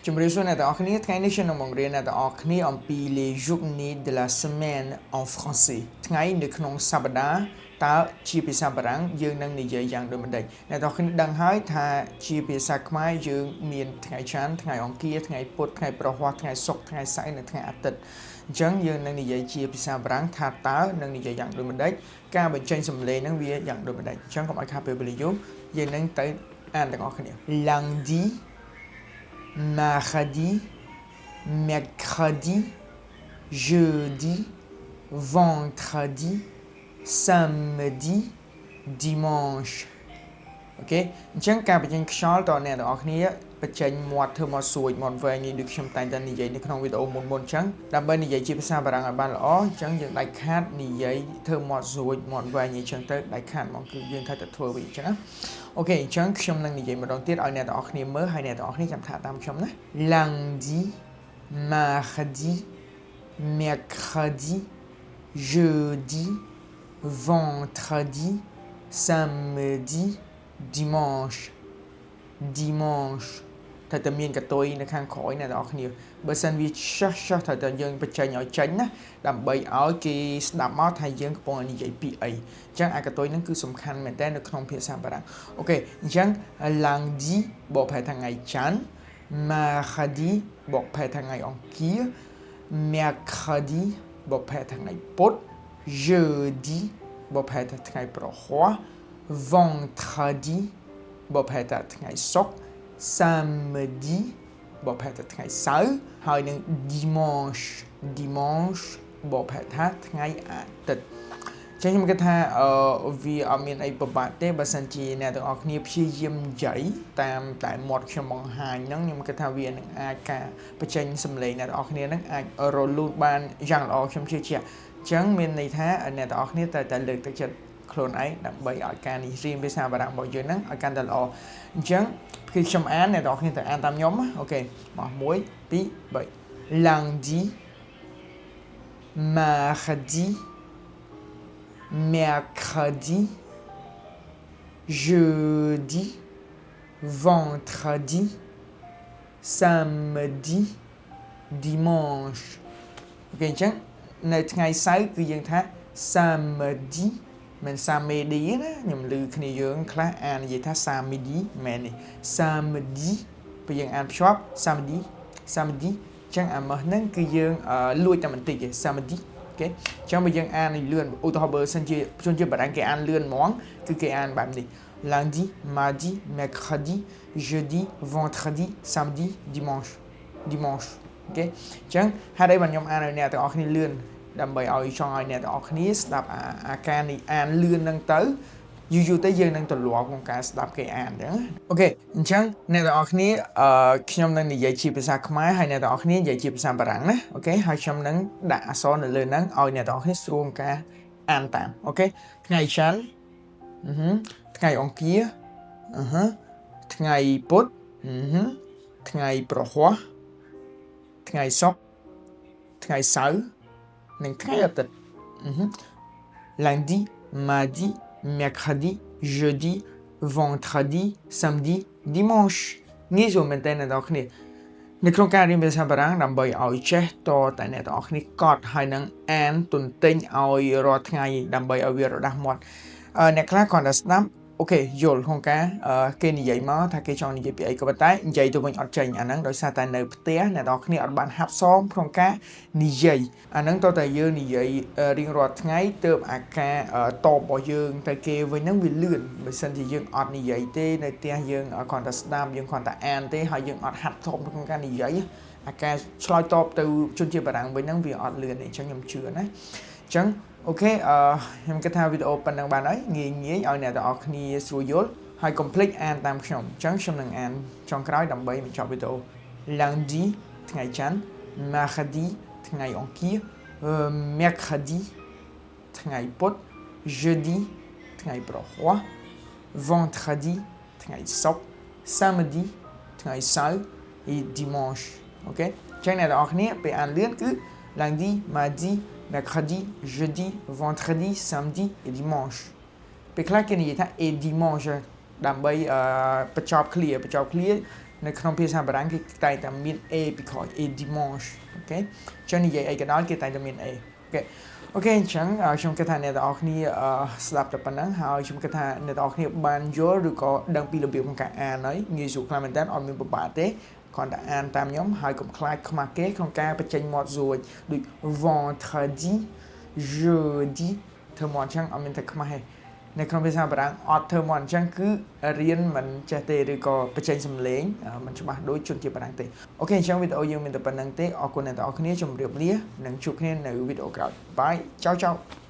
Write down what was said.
ជំរាបសួរអ្នកទាំងអស់គ្នាថ្ងៃនេះខ្ញុំនឹងបង្រៀនអ្នកទាំងអស់គ្នាអំពី les journées de la semaine en français ថ្ងៃនៅក្នុងសប្តាហ៍តើជាភាសាបារាំងយើងនឹងនិយាយយ៉ាងដូចម្តេចអ្នកទាំងអស់គ្នាដឹងហើយថាជាភាសាខ្មែរយើងមានថ្ងៃច័ន្ទថ្ងៃអង្គារថ្ងៃពុធថ្ងៃព្រហស្បតិ៍ថ្ងៃសុក្រថ្ងៃសៅរ៍និងថ្ងៃអាទិត្យអញ្ចឹងយើងនឹងនិយាយជាភាសាបារាំងថាតើនឹងនិយាយយ៉ាងដូចម្តេចការបញ្ចេញសំឡេងហ្នឹងវាយ៉ាងដូចម្តេចអញ្ចឹងកុំឲ្យខាតពេលវេលាយូរយើងនឹងទៅអានទាំងអស់គ្នា Lundi, mardi, mercredi, jeudi, vendredi, samedi, dimanche. OK អញ្ចឹងការបញ្ចេញខ្យល់តើអ្នកទាំងអស់គ្នាបញ្ចេញមាត់ធ្វើមកស្រួចមាត់វែងនេះដូចខ្ញុំតែងតែនិយាយនៅក្នុងវីដេអូមុនមុនអញ្ចឹងដើម្បីនិយាយជាភាសាបារាំងឲ្យបានល្អអញ្ចឹងយើងដាច់ខាតនិយាយធ្វើមាត់ស្រួចមាត់វែងអញ្ចឹងទៅដាច់ខាតហ្មងគឺយើងត្រូវតែធ្វើវាអញ្ចឹងណាOK អញ្ចឹងខ្ញុំនឹងនិយាយម្ដងទៀតឲ្យអ្នកទាំងអស់គ្នាមើលហើយអ្នកទាំងអស់គ្នាចាំថាតាមខ្ញុំណា Lundi, mardi, mercredi, jeudi, vendredi, samedi, dimanche. Dimanche ត្រូវតែមានកតុយនៅខាងក្រោយអ្នកទាំងអស់គ្នាបើសិនវាឆោះឆោះត្រូវតែយើងបញ្ចេញឲ្យចេញណាដើម្បីឲ្យគេស្ដាប់មកថាយើងកំពុងនិយាយពីអីអញ្ចឹងអាកតុយហ្នឹងគឺសំខាន់មែនតើនៅក្នុងភាសាបារាំង OK អញ្ចឹង lundi បកប្រែថាថ្ងៃច័ន្ទ mardi បកប្រែថាថ្ងៃអង្គារ mercredi បកប្រែថាថ្ងៃពុធ jeudi បកប្រែថាថ្ងៃព្រហស្បតិ៍ vendredi បកប្រែថាថ្ងៃសុក្រ samedi បកប្រែថាថ្ងៃសៅរ៍ហើយនឹង dimanche dimanche បកប្រែថាថ្ងៃអាទិត្យ ចឹងខ្ញុំគិតថាអឺវាអត់មានអីពិបាកទេបើសិនជាអ្នកទាំងអស់គ្នាព្យាយាមនិយាយតាមតែមាត់ខ្ញុំបង្ហាញហ្នឹងខ្ញុំគិតថាវានឹងអាចការបញ្ចេញសម្លេងអ្នកទាំងអស់គ្នាហ្នឹងអាចរលូនបានយ៉ាងល្អខ្ញុំជឿជាក់អញ្ចឹងមានន័យថាអ្នកទាំងអស់គ្នាត្រូវតែលើកទឹកចិត្តខ្លួនឯងដើម្បីឲ្យការនេះរៀនភាសាបារាំងរបស់យើងហ្នឹងឲ្យកាន់តែល្អអញ្ចឹងគឺខ្ញុំអានអ្នកទាំងអស់គ្នាត្រូវអានតាមខ្ញុំណាOK មក1 2 3 Lundi, mardi, mercredi, jeudi, vendredi, samedi, dimanche. OK អញ្ចឹងនៅថ្ងៃសៅរ៍គឺយើងថា samedi មិន samedi ណាខ្ញុំឮគ្នាយើងខ្លះអាននិយាយថា samedi មែនទេ samedi ពេលយើងអានភ្ជាប់ samedi samedi អញ្ចឹងអាម៉ោះហ្នឹងគឺយើងលួចតែបន្តិចទេ samedi OK អញ្ចឹងបើយើងអានឲ្យលឿនឧទាហរណ៍បើសិនជាជនជាតិបារាំងគេអានលឿនហ្មងគឺគេអានបែបនេះ lundi, mardi, mercredi, jeudi, vendredi, samedi, dimanche. Dimanche. OK អញ្ចឹងហេតុអីបានខ្ញុំអានឲ្យអ្នកទាំងអស់គ្នាលឿនដើម្បីឲ្យចង់ឲ្យអ្នកទាំងអស់គ្នាស្ដាប់អាអាការនេះអានលឿនហ្នឹងទៅយូរយូរទៅយើងនឹងទម្លាប់ក្នុងការស្ដាប់គេអានអញ្ចឹង OK អញ្ចឹងអ្នកទាំងអស់គ្នាអឺខ្ញុំនឹងនិយាយជាភាសាខ្មែរហើយអ្នកទាំងអស់គ្នានិយាយជាភាសាបារាំងណាOK ហើយខ្ញុំនឹងដាក់អក្សរនៅលើហ្នឹងឲ្យអ្នកទាំងអស់គ្នាស្រួលក្នុងការអានតាម OK ថ្ងៃច័ន្ទអឺហឺថ្ងៃអង្គារអឺហឺថ្ងៃពុធអឺហឺថ្ងៃព្រហស្បតិ៍ថ្ងៃសុក្រថ្ងៃសៅរ៍និងថ្ងៃអាទិត្យអឺហឺ Lundi, mardi, mercredi, jeudi, vendredi, samedi, dimanche. ងាយស្រួលមែនទែនអ្នកទាំងអស់គ្នានៅក្នុងការរៀនភាសាបារាំងដើម្បីឲ្យចេះតតែអ្នកទាំងអស់គ្នាកត់ហើយនឹងអានទន្ទិញឲ្យរាល់ថ្ងៃដើម្បីឲ្យវារដាស់មាត់ អឺអ្នកខ្លះគ្រាន់តែស្ដាប់OK យល់ក្នុងការអឺគេនិយាយមកថាគេចង់និយាយពីអីក៏ប៉ុន្តែនិយាយទៅវិញអត់ចេញអាហ្នឹងដោយសារតែនៅផ្ទះអ្នកនរគ្នាអត់បានហាត់សមក្នុងការនិយាយអាហ្នឹងតើតែយើងនិយាយរៀងរាល់ថ្ងៃទើបអាការតបរបស់យើងទៅគេវិញហ្នឹងវាលឿនបើសិនជាយើងអត់និយាយទេនៅផ្ទះយើងគ្រាន់តែស្ដាប់យើងគ្រាន់តែអានទេហើយយើងអត់ហាត់សមក្នុងការនិយាយអាការឆ្លើយតបទៅជនជាតិបារាំងវិញហ្នឹងវាអត់លឿនទេអញ្ចឹងខ្ញុំជឿណាអញ្ចឹង OK អឺខ្ញុំគិតថាវីដេអូប៉ុណ្ណឹងបានហើយងាយងាយឲ្យអ្នកទាំងអស់គ្នាស្រួលយល់ហើយកុំភ្លេចអានតាមខ្ញុំអញ្ចឹងខ្ញុំនឹងអានចុងក្រោយដើម្បីបញ្ចប់វីដេអូ Lundi ថ្ងៃច័ន្ទ mardi ថ្ងៃអង្គារ mercredi ថ្ងៃពុធ jeudi ថ្ងៃព្រហស្បតិ៍ vendredi ថ្ងៃសុក្រ samedi ថ្ងៃសៅរ៍ et dimanche. OK អញ្ចឹងអ្នកទាំងអស់គ្នាពេលអានលឿនគឺ lundi, mardi, mercredi, jeudi, vendredi, samedi et dimanche. ពេលខ្លះគេនិយាយថា et dimanche ដើម្បីបញ្ចប់ clear បញ្ចប់ clear. នៅក្នុងភាសាបារាំងគេតែងតែមាន et ពីក្រោយ et dimanche. Okay, ចឹងនិយាយអីក៏ដោយគេតែងតែមាន et. Okay, អញ្ចឹងខ្ញុំគិតថាអ្នកទាំងអស់គ្នាស្ដាប់តែប៉ុណ្ណឹងហើយខ្ញុំគិតថាអ្នកទាំងអស់គ្នាបានយល់ឬក៏ដឹងពីរបៀបក្នុងការអានហើយងាយស្រួលខ្លាំងមែនតើអត់មានពិបាកទេគ្រាន់តែអានតាមខ្ញុំហើយកុំខ្លាចខ្មាស់គេក្នុងការបញ្ចេញមាត់ស្រួចដូច vendredi, jeudi ធ្វើមាត់អញ្ចឹងអត់មានតែខ្មាស់ទេនៅក្នុងភាសាបារាំងអត់ធ្វើមាត់អញ្ចឹងគឺរៀនមិនចេះទេឬក៏បញ្ចេញសំឡេងមិនច្បាស់ដូចជនជាតិបារាំងទេOkay អញ្ចឹងវីដេអូយើងមានតែប៉ុណ្ណឹងទេអរគុណអ្នកទាំងអស់គ្នាជម្រាបលានិងជួបគ្នានៅវីដេអូក្រោយ bye, ចៅចៅ។